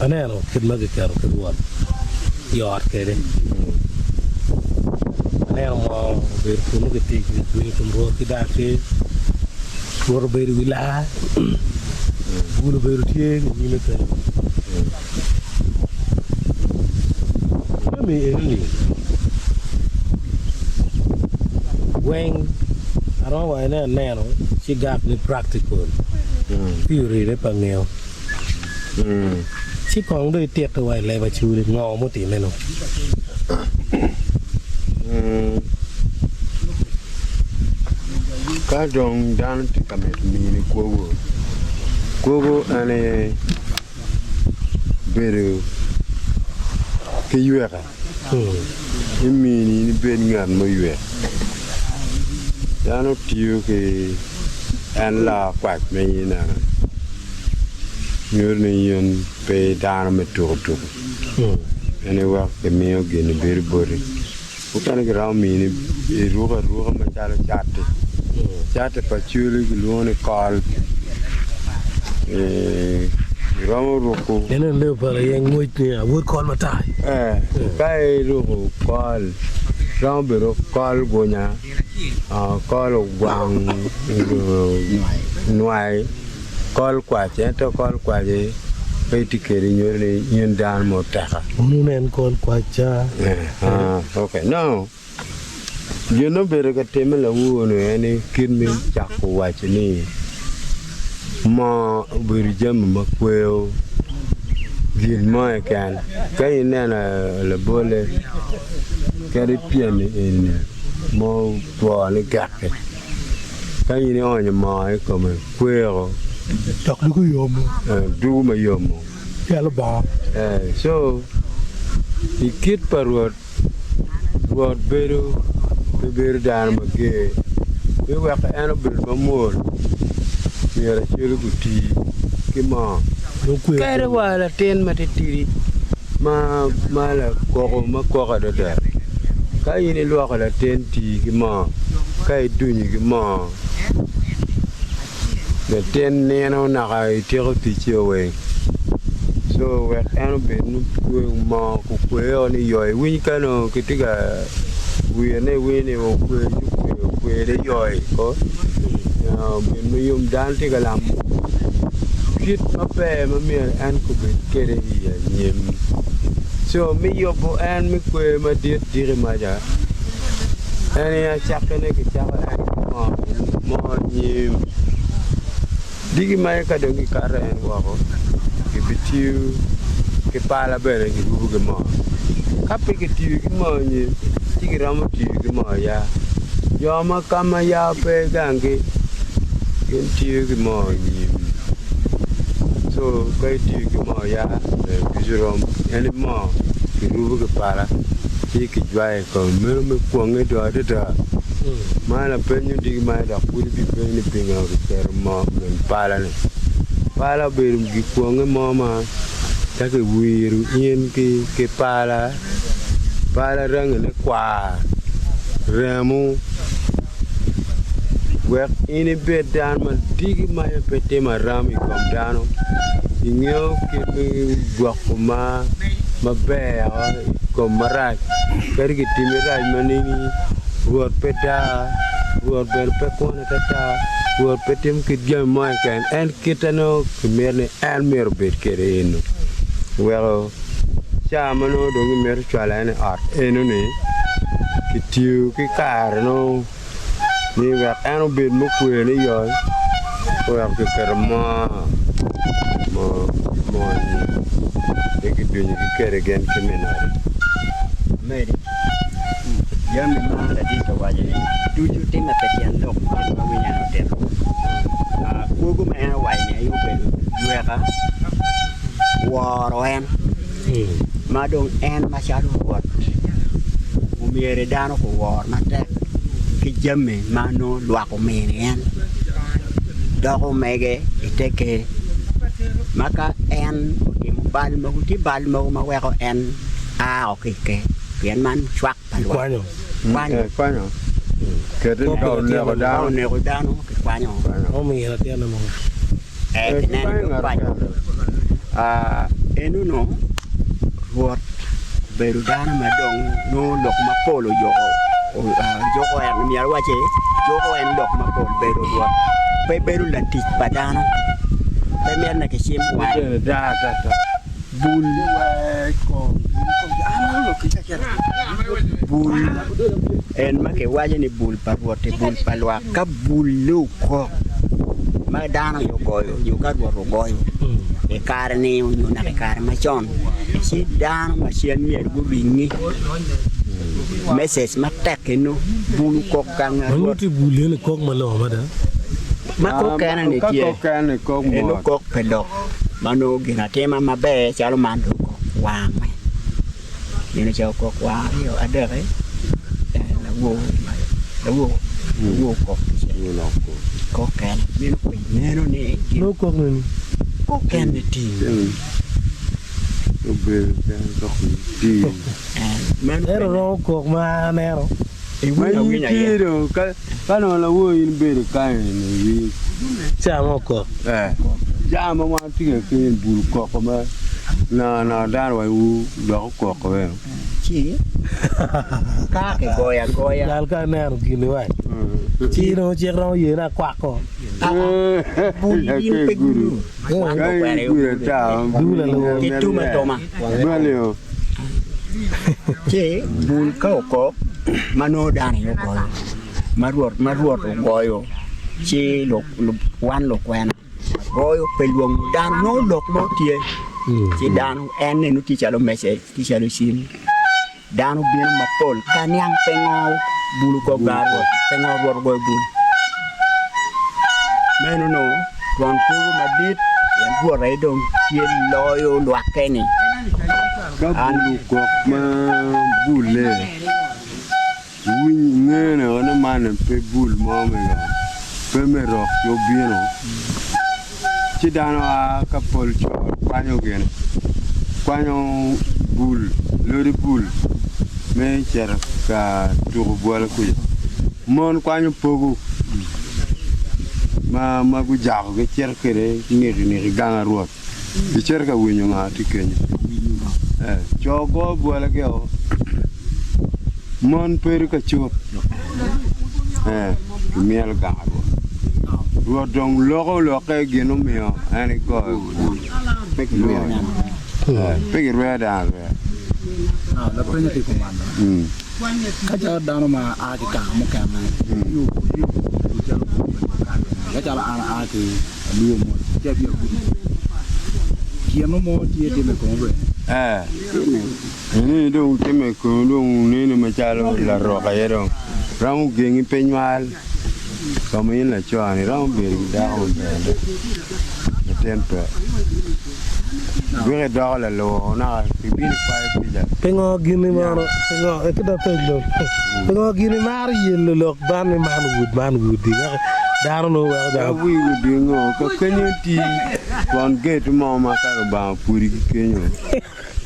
Aneno kit ma kiketo ki Rwot i ot kwede. Aneno moo obedo kunnu kitye ki kom Rwot ki daker. Rwot obedo i wi laa, bul obedo tye i nyime kenyo. Jami eni weng aromo waco ni aneno ci gak ni practical, theory-ne pe angeyo. Ci kong dong ititte wa i leb acoli ngo mutimme nu? Ka dong dano tye ka mito mini kwogo, kwogo en aye bedo ki yweka. Imini ni ibed ngat muywek. Dano tiyo ki en laa kwac ma in ineno nyuto ni in pe idano me tuko tuko. En aye weko kimiyo gin-ni bedo boti. Mukene giromo mini iruko aruka macalo cati, cati pa cwali kilwongo ni kol iromo ruko En leb pa layeng ngwec ni awod kol matar. Ka iruko kol romo bedo kol gunya, kol ogwang nwai. Kol kwac, ento kol kwaci pe itye kwede nyuto ni in dano ma oteka. Wun wunen kol kwacca. Ok, now, gin ma obedo ka timme lawor-ni en ni kit me cako waco ni moo obedo jami ma kweyo gin mo keken. Ka ineno labolle kadi pyem eni ma otwo ni gek-ki. Ka in ionyo moo i kome, kweko. Dok dugo yomo. Dugo ma yomo. Calo bongo. Co, i kit pa Rwot, Rwot bedo pe bedo dano mager, me weko en obed mamwol, myero acel guti ki moo. Kadi wa latin matitidi ma lakoko ma kok adada, ka in ilwoko latin tii ki moo, ka idunyo ki moo, latin nino naka ityeko ticce weng. Co wek en obed moo okweyo ni yoyo iwiny ka nongo kitye ka wirne iwinyo ni okwe ci okwe okwene yoyo ko obedo ma yom dano tye ka lamo kit maber ma myero en obed kwede i anyim co me yubo en me kwer madit diki maca en aye acakkine kicako en ki moo moo nyim. Diki ma ka dong gikato en woko, gibitiyo ki pala bene girubo ki moo. Ka pe kitiyo ki moo nyo ci giromo tiyo ki moo ya. Jo ma ka ma ya pe ganggi gin tiyo ki moo nyim. Co ka itiyo ki moo ya ber ducu rom pien ni moo kirubo ki pala ci kijwayo i kome meno me kwonge dong adada. Ma lapenyo diki man dok pud ibipenyo ni pingo kiketo moo i pala-ni. Pala obedo gikwonge mo ma ka kiwiro in ki pala, pala rangine kwar, remo wek in ibed dano ma diki maco pe timo aram i kom dano ingeyo kit me gwoko mar maber i kom marac kadi kitimi rac ma nini. Rwot pe daa, Rwot bene pe kwane atata, Rwot pe timo kit jami mo keken, en kite nongo kimito ni en myero obed kwede eno. Weko ca ma nongo dong gimito cwalo en i ot eno-ni, kitiyo ki kare nongo ni wek en obed mukwe ni yoy, oweko kiketo moo moo ni kidunyo ki kwede gin ki min ode. Jami ma ladit owaco ni ducu timme pi tyen lok kit ma winyo en otito. Kwogo ma en owaco ni aye obedo yweka, woro en, ma dong en macalo Rwot omyero dano guwor matek ki jami ma nongo lwak omini en doko mege i te ker ma ka en otimo bal mogo tye bal mogo ma weko en a ki i ker pien man cwak pa lwak. Kwanyo. Kwanyo. Eh, kwanyo. Kete ni ka oneko Ka dano. oneko dano kikwanyo. Omiyo latinne mo. Eh, Eh, kineno kikwanyo ni ngat okwanyo. kene. Ah, Eno-nu Rwot obedo dano ma dong nongo lok mapol ojuko juko en myero awacci juko en lok mapol bedo Rwot pe bedo latic pa dano pe mito ni kicim wange bul bul en ma kiwaco ni bul pa Rwot-ti bul pa lwak ka bul-le okok ma dano aye ogoyo nyo ka Rwot ogoyo i kare-ni nyo naka i kare macon ci dano ma cen myero guringi message matek eno bul okok gang Ma Rwot nyutti bul eni kok malongo mada. Ma kok kene-ni Ka tye kok kene kok eno mot. kok pe lok ma nongo gin atima maber calo man dong okok wange Nino ca okok wang aryo adek-ki, lawor lawor lawor okok kicel kok kene meno pe ineno ni gin Nongo kok nini? kok kene ti Obedo kene kok ti. Meno Ento pe romo kok ma aneno. Ma iwinyo in awinya tye iye. dong ka ka nongo lawor in ibedo kany ni iwinyo. Ca mo okok. Eh, ca ma wan tye ka keny i bur koko ma nongo nongo dano wa iwu dok okoko bene. Ci ka kigoyo agoya. Jal ka aneno gin-ni wac, ci nongo cik romo ye ni akwako. Bul in pe gudo. Wan Ka in gukwero igudo ata, Dul alor. ki tum atuma. Bali-o. Ci bul ka okok ma nongo dano aye ogoyo, ma Rwot ma Rwot ogoyo ci wan lukwena wagoyo pe lwongo dano nongo lok mo tye ci dano en neno tye calo mecec tye calo cim dano bino mapol ka niang pingo bul okok gar Rwot pingo Rwot ogoyo bul meno nongo twon kwogo madit pien Rwot aye dong tye loyo lwakke-ni. Ka bul okok ma bulle, winy ngene ni man pe bul mo me gang, pe me rok ci obino, ci dano a ka pol co kwanyo gin, kwanyo bul, lodi bul me cito ka tuko bwolo kuca. Mon kwanyo pogo ma gujako gicito kwede nikiniki gang a Rwot. Gicito ka winyo nga tye kenyo. Co go bwolagi o, mon pedo ka cut, gimyelo gang a Rwot. Rwot dong loko lokke gin omiyo en egoyo bul. Pe girweyo dano arweya. Lapenyo tye kuman, Ka calo dano ma a ki kaka mukene, calo an aa ki Alur mo ci abino agudo gin mo tye time i kome bene. Ee, eni dong time i komi dong neni macalo larok aye dong romo gengi pe nywal ka ma in laco-ni iromo bedo ki dako maber adada latin pe weko idoko lalur naka ibino ikwayo kica. Pingo gin imono pingo ki dong peny dong pingo gin imaro yelo lok man ni man wod man wodi wek dano nongo weko Ka dano wii gudingo ka kenyo ti twon gate mo ma ka Lubanga opwodi ki kenyo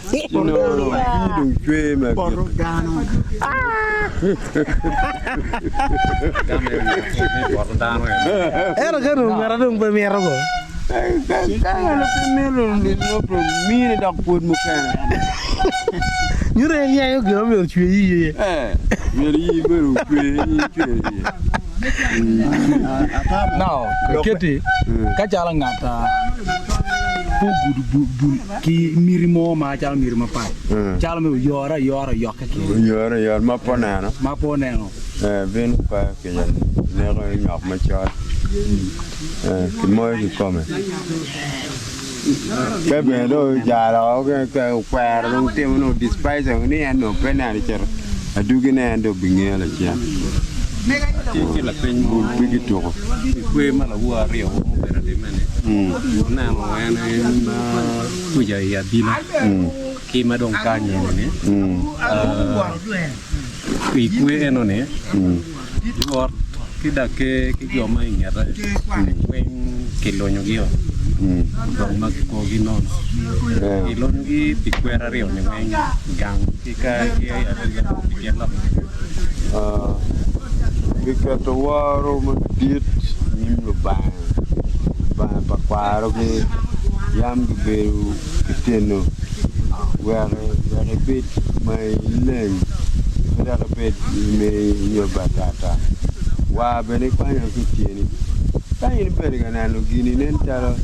ci nongo cwinyi dong cwer me Poto agikki. dano. Ento ka dong ngata dong pe mito go. Ka ngano pe mito nongo mine dok pwod mukene. Nyuto en yenyo gin ma myero ocwe iye. Eh, myero iyi bene ocwe, iyi cwer iye. Now, keti ka calo ngat pe ogudo bul ki miti mo ma calo miti mapat, calo me oyore ayora oyokke kede. Oyore ayora ma pe oneno. Ma pe oneno. Eh, bino kwayo kica neko nyok macol. Eh, kimoyo kikome. Ka bene dong ojalo ka okwero dong timo nongo despise ni en dong pe neno cito adwogi ne en dong bingeyo lacen. Atye ki lapeny mo Bul pe gituko. I kwer ma lawor aryo mubedo atime-ni, oneno en ma kuca i abila ki ma dong kany eni-ni. I kwer eno-ni, Rwot ki daker ki jo ma i ngete weng kilonyogio dong ma kikogi nono. Kilonyogi pi kwer aryo-ni weng, gang ki abila pi tyen lok mene? Giketo woro madit i nyim Lubanga, Lubanga pa kwarogi yam gibedo ki. teno wek wek ibed ma ileng pe dok ibed me nyo batata war bene ikwanyo ki tyeni. Ka in ibedo ka neno gini nen calo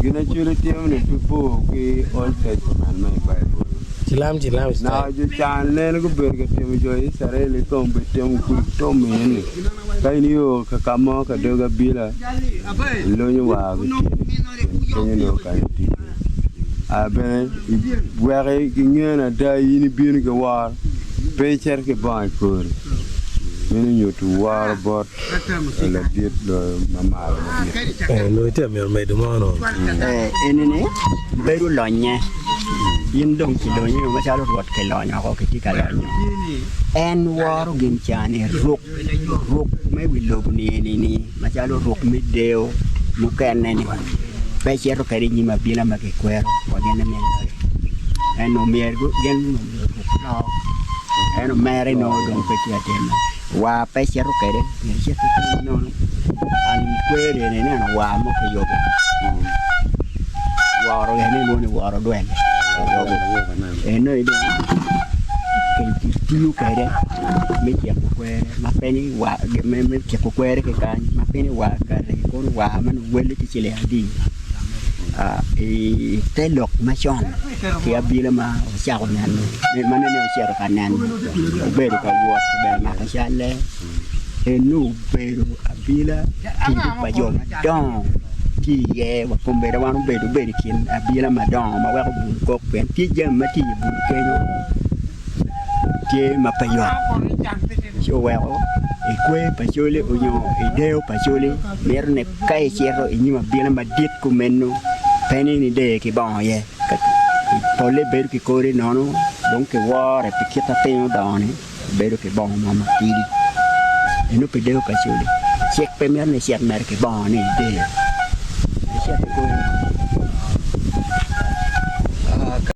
gin acwali timo ni pe bor ki Old Testament ma i Baibul. Cilam cilam Naka style. jo can neno gubedo ka timo jo Icrael i kom bed timo pud tomo iye ni, Ka in io ka ka mo ka dog abila, ilonyo war ki tyeni, pien kenyo nongo kany itye kwede. A bene wek inge ni ada in ibino ki woro, pe icito ki bongo i kori. Meno nyuto woro bot ladit loyo ma malo madit. Nongo itye ka mito medo mo no. Eni-ni bedo lonye, in dong kilonyi macalo Rwot kilonyo oko kitye ka lonyo. En woro gin ca-ni ruk, ruk me wi lobo-ni eni-ni macalo ruk me deyo mukene-ni pe cito kwede i nyim abila ma kikwero wa gin me loyo. En omyero gin oruk loo ento mere nongo dong pe tye ka timme. War pe cito kwede myero icit ki piny nono an kwer eni ineno war mo kiyubo woro eni ilwongo ni woro dwel kiyubo eno dong kitiyo kwede me ciko kwere ma pe ni me ciko kwere ki kany ma pe ni war kati kono war ma nongo welle tye ciling adi i te lok macon ki abila ma ocako neno ma nene ocito ka neno obedo ka wot bene mako calle eno obedo abila tipo pa jo madongo tye iye wa kombeddi wan obedo obedo i kin abila madongo ma weko bul kok pien tye jami ma tye i bul kenyo tye ma pe yot ci oweko i kwer pa coli onyo i deyo pa coli mito ni ka icito i nyim abila madit kumeno pe ni ideye ki bongo iye polle bedo ki kodi nono dong kiwore pi kit ma piny odongo-ni bedo ki bongo mo matidi eno pi deyo pa coli cik pe mito ni icit mere ki bongo ni ideyo icit ki kodi.